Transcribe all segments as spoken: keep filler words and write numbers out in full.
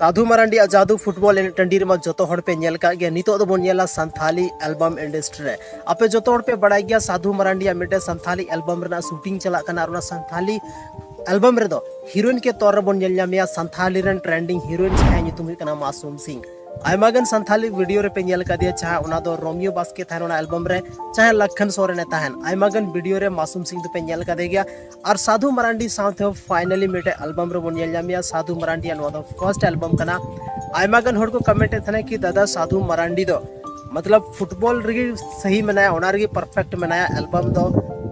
ᱥᱟᱫᱷᱩ ᱢᱟᱨᱟᱱᱰᱤᱭᱟᱜ ᱡᱟᱫᱩ football ᱮᱱᱮᱡ ᱴᱟᱺᱰᱤ ᱨᱮᱢᱟ ᱡᱚᱛᱚ ᱦᱚᱲ ᱯᱮ ᱧᱮᱞ ᱠᱟᱜ ᱜᱮᱭᱟ᱾ ᱱᱤᱛᱚᱜ ᱫᱚᱵᱚᱱ ᱧᱮᱞᱟ ᱥᱟᱱᱛᱷᱟᱞᱤ ᱮᱞᱵᱟᱢ ᱤᱱᱰᱟᱥᱴᱨᱤ ᱨᱮ᱾ ᱟᱯᱮ ᱡᱚᱛᱚ ᱦᱚᱲ ᱯᱮ ᱵᱟᱲᱟᱭ ᱜᱮᱭᱟ ᱥᱟᱫᱷᱩ ᱢᱟᱨᱟᱱᱰᱤᱭᱟᱜ ᱢᱤᱫᱴᱮᱱ ᱥᱟᱱᱛᱷᱟᱞᱤ ᱮᱞᱵᱟᱢ ᱨᱮᱱᱟᱜ ᱥᱩᱴᱤᱝ ᱪᱟᱞᱟᱜ ᱠᱟᱱᱟ, ᱟᱨ ᱚᱱᱟ ᱥᱟᱱᱛᱷᱟᱞᱤ ᱮᱞᱵᱟᱢ ᱨᱮᱫᱚ ᱦᱤᱨᱳᱭᱤᱱ ᱠᱮ ᱛᱚᱨ ᱨᱮᱵᱚᱱ ᱧᱮᱞ ᱧᱟᱢᱮᱭᱟ ᱥᱟᱱᱛᱷᱟᱞᱤ ᱨᱮᱱ ᱴᱨᱮᱱᱰᱤᱝ ᱦᱤᱨᱳᱭᱤᱱ, ᱡᱟᱦᱟᱸᱭᱟᱜ ᱧᱩᱛᱩᱢ ᱦᱩᱭᱩᱜ ᱠᱟᱱᱟ ᱢᱟᱥᱩᱢ ᱥᱤᱝ᱾ ᱟᱭᱢᱟ ᱜᱟᱱ ᱥᱟᱱᱛᱷᱟᱞᱤ ᱵᱷᱤᱰᱤᱭᱳ ᱨᱮᱯᱮ ᱧᱮᱞ ᱠᱟᱫᱮᱭᱟ, ᱡᱟᱦᱟᱸ ᱚᱱᱟ ᱫᱚ ᱨᱳᱢᱤᱭᱳ ᱵᱟᱥᱠᱮ ᱛᱟᱦᱮᱱ ᱚᱱᱟ ᱮᱞᱵᱟᱢ ᱨᱮ, ᱪᱟᱦᱮ ᱞᱟᱠᱷᱟᱱ ᱥᱚᱨᱮᱱ ᱮ ᱛᱟᱦᱮᱱ᱾ ᱟᱭᱢᱟ ᱜᱟᱱ ᱵᱷᱤᱰᱤᱭᱳ ᱨᱮ ᱢᱟᱥᱩᱢ ᱥᱤᱝ ᱫᱚᱯᱮ ᱧᱮᱞ ᱠᱟᱫᱮ ᱜᱮᱭᱟ᱾ ᱟᱨ ᱥᱟᱫᱷᱩ ᱢᱟᱨᱟᱱᱰᱤ ᱥᱟᱶᱛᱮ ᱦᱚᱸ ᱯᱷᱟᱭᱱᱟᱞᱤ ᱢᱤᱫᱴᱮᱡ ᱮᱞᱵᱟᱢ ᱨᱮᱵᱚᱱ ᱧᱮᱞ ᱧᱟᱢᱮᱭᱟ᱾ ᱥᱟᱫᱷᱩ ᱢᱟᱨᱟᱱᱰᱤᱭᱟᱜ ᱱᱚᱣᱟ ᱫᱚ ᱯᱷᱟᱨᱥᱴ ᱮᱞᱵᱟᱢ ᱠᱟᱱᱟ᱾ ᱟᱭᱢᱟ ᱜᱟᱱ ᱦᱚᱲ ᱠᱚ ᱠᱚᱢᱮᱱᱴ ᱮᱫ ᱛᱟᱦᱮᱱᱟ ᱠᱤ ᱫᱟᱫᱟ ᱥᱟᱫᱷᱩ ᱢᱟᱨᱟᱱᱰᱤ ᱫᱚ ᱢᱚᱛᱞᱚᱵ ᱯᱷᱩᱴᱵᱚᱞ ᱨᱮᱜᱮ ᱥᱟᱹᱦᱤ ᱢᱮᱱᱟᱭᱟ, ᱚᱱᱟ ᱨᱮᱜᱮ ᱯᱟᱨᱯᱷᱮᱠᱴ ᱢᱮᱱᱟᱭᱟ, ᱮᱞᱵᱟᱢ ᱫᱚ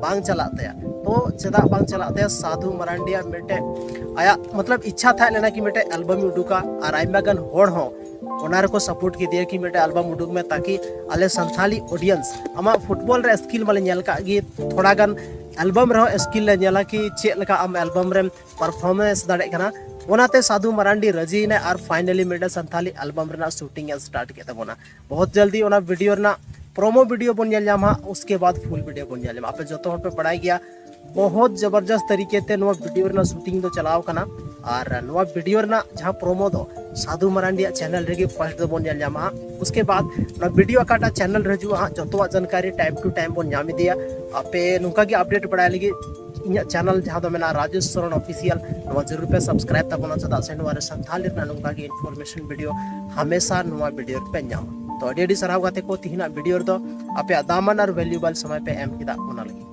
ᱵᱟᱝ ᱪᱟᱞᱟᱜ ᱛᱟᱭᱟ᱾ ᱛᱚ ᱪᱮᱫᱟᱜ ᱵᱟᱝ ᱪᱟᱞᱟᱜ ᱛᱟᱭᱟ? ᱥᱟᱫᱷᱩ ᱢᱟᱨᱟᱱᱰᱤᱭᱟᱜ ᱢᱤᱫᱴᱮᱡ ᱟᱭᱟᱜ ᱢᱚᱛᱞᱚᱵ ᱤᱪᱪᱷᱟ ᱛᱟᱦᱮᱸ ᱞᱮᱱᱟ ᱠᱤ ᱢᱤᱫᱴᱮᱡ ᱮᱞᱵᱟᱢ ᱩᱰᱩᱠᱟ, ᱟᱨ ᱟᱭᱢᱟ ᱜᱟᱱ ᱦᱚᱲ ᱦᱚᱸ ᱚᱱᱟ ᱨᱮᱠᱚ ᱥᱟᱯᱳᱨᱴ ᱠᱮᱫᱮᱭᱟ ᱠᱤ ᱢᱤᱫᱴᱮᱡ ᱮᱞᱵᱟᱢ ᱩᱰᱩᱠ ᱢᱮ, ᱛᱟᱠᱤ ᱟᱞᱮ ᱥᱟᱱᱛᱷᱟᱞᱤ ᱚᱰᱤᱭᱮᱱᱥ ᱟᱢᱟᱜ ᱯᱷᱩᱴᱵᱚᱞ ᱨᱮ ᱥᱠᱤᱞ ᱢᱟᱞᱮ ᱧᱮᱞ ᱠᱟᱜ ᱜᱮ, ᱛᱷᱚᱲᱟ ᱜᱟᱱ ᱮᱞᱵᱟᱢ ᱨᱮᱦᱚᱸ ᱥᱠᱤᱞ ᱞᱮ ᱧᱮᱞᱟ ᱠᱤ ᱪᱮᱫ ᱞᱮᱠᱟ ᱟᱢ ᱮᱞᱵᱟᱢ ᱨᱮᱢ ᱯᱟᱨᱯᱷᱚᱨᱢᱮᱱᱥ ᱫᱟᱲᱮᱭᱟᱜ ᱠᱟᱱᱟ᱾ ᱚᱱᱟᱛᱮ ᱥᱟᱫᱷᱩ ᱢᱟᱨᱟᱱᱰᱤ ᱨᱟᱹᱡᱤᱭᱮᱱᱟ ᱟᱨ ᱯᱷᱟᱭᱱᱟᱞᱤ ᱢᱤᱫᱴᱮᱱ ᱥᱟᱱᱛᱷᱟᱞᱤ ᱮᱞᱵᱟᱢ ᱨᱮᱱᱟᱜ ᱥᱩᱴᱤᱝ ᱮ ᱥᱴᱟᱨᱴ ᱠᱮᱫ ᱛᱟᱵᱚᱱᱟ᱾ ᱵᱚᱦᱩᱛ ᱡᱚᱞᱫᱤ ᱚᱱᱟ ᱵᱷᱤᱰᱤᱭᱳ ᱨᱮᱱᱟᱜ ᱯᱨᱳᱢᱳ ᱵᱷᱤᱰᱤᱭᱳ ᱵᱚᱱ ᱧᱮᱞ ᱧᱟᱢᱟ, ᱩᱥᱠᱮ ᱵᱟᱫ ᱯᱷᱩᱞ ᱵᱷᱤᱰᱤᱭᱳ ᱵᱚᱱ ᱧᱮᱞ ᱧᱟᱢᱟ᱾ ᱟᱯᱮ ᱡᱚᱛᱚ ᱦᱚᱲ ᱯᱮ ᱵᱟᱲᱟᱭ ᱜᱮᱭᱟ ᱵᱚᱦᱩᱛ ᱡᱚᱵᱚᱨᱡᱚᱥᱛ ᱛᱟᱨᱤᱠᱮ ᱛᱮ ᱱᱚᱣᱟ ᱵᱷᱤᱰᱤᱭᱳ ᱨᱮᱱᱟᱜ ᱥᱩᱴᱤᱝ ᱫᱚ ᱪᱟᱞᱟᱣ ᱠᱟᱱᱟ᱾ ᱟᱨ ᱱᱚᱣᱟ ᱵᱷᱤᱰᱤᱭᱳ ᱨᱮᱱᱟᱜ ᱡᱟᱦᱟᱸ ᱯᱨᱳᱢᱳ ᱫᱚ ᱥᱟᱫᱷᱩ ᱢᱟᱨᱟᱱᱰᱤᱭᱟᱜ ᱪᱮᱱᱮᱞ ᱨᱮᱜᱮ ᱯᱷᱟᱨᱥᱴ ᱫᱚᱵᱚᱱ ᱧᱮᱞ ᱧᱟᱢᱟ᱾ ᱩᱥᱠᱮ ᱵᱟᱫ ᱚᱱᱟ ᱵᱷᱤᱰᱤᱭᱳ ᱚᱠᱟᱴᱟᱜ ᱪᱮᱱᱮᱞ ᱨᱮ ᱦᱤᱡᱩᱜᱼᱟ ᱦᱟᱸᱜ, ᱡᱚᱛᱚᱣᱟᱜ ᱡᱟᱱᱠᱟᱨᱤ ᱴᱟᱭᱤᱢ ᱴᱩ ᱴᱟᱭᱤᱢ ᱵᱚᱱ ᱧᱟᱢ ᱤᱫᱤᱭᱟ᱾ ᱟᱯᱮ ᱱᱚᱝᱠᱟ ᱜᱮ ᱟᱯᱰᱮᱴ ᱵᱟᱲᱟᱭ ᱞᱟᱹᱜᱤᱫ ᱤᱧᱟᱹᱜ ᱪᱮᱱᱮᱞ ᱡᱟᱦᱟᱸ ᱫᱚ ᱢᱮᱱᱟᱜᱼᱟ ᱨᱟᱡᱮᱥ ᱥᱚᱨᱚᱱ ᱚᱯᱷᱤᱥᱤᱭᱟᱞ, ᱱᱚᱣᱟ ᱡᱟᱹᱨᱩᱲ ᱯᱮ ᱥᱟᱵᱥᱠᱨᱟᱭᱤᱵ ᱛᱟᱵᱚᱱᱟ, ᱪᱮᱫᱟᱜ ᱥᱮ ᱱᱚᱣᱟ ᱨᱮ ᱥᱟᱱᱛᱷᱟᱞᱤ ᱨᱮᱱᱟᱜ ᱱᱚᱝᱠᱟ ᱜᱮ ᱤᱱᱯᱷᱚᱨᱢᱮᱥᱚᱱ ᱵᱷᱤᱰᱤᱭᱳ ᱦᱟᱢᱮᱥᱟ ᱱᱚᱣᱟ ᱵᱷᱤᱰᱤᱭᱳ ᱨᱮᱯᱮ ᱧᱟᱢᱟ᱾ ᱛᱚ ᱟᱹᱰᱤ ᱟᱹᱰᱤ ᱥᱟᱨᱦᱟᱣ ᱜᱟᱛᱮ ᱠᱚ, ᱛᱤᱦᱤᱧᱟᱜ ᱵᱷᱤᱰᱤᱭᱳ ᱨᱮᱫᱚ ᱟᱯᱮᱭᱟᱜ ᱫᱟᱢᱟᱱ ᱟᱨ ᱵᱷᱮᱞᱩᱭᱮᱵᱚᱞ ᱥᱚᱢᱚᱭ ᱯᱮ ᱮᱢ ᱠᱮᱫᱟ, ᱚᱱᱟ ᱞᱟᱹᱜᱤᱫ᱾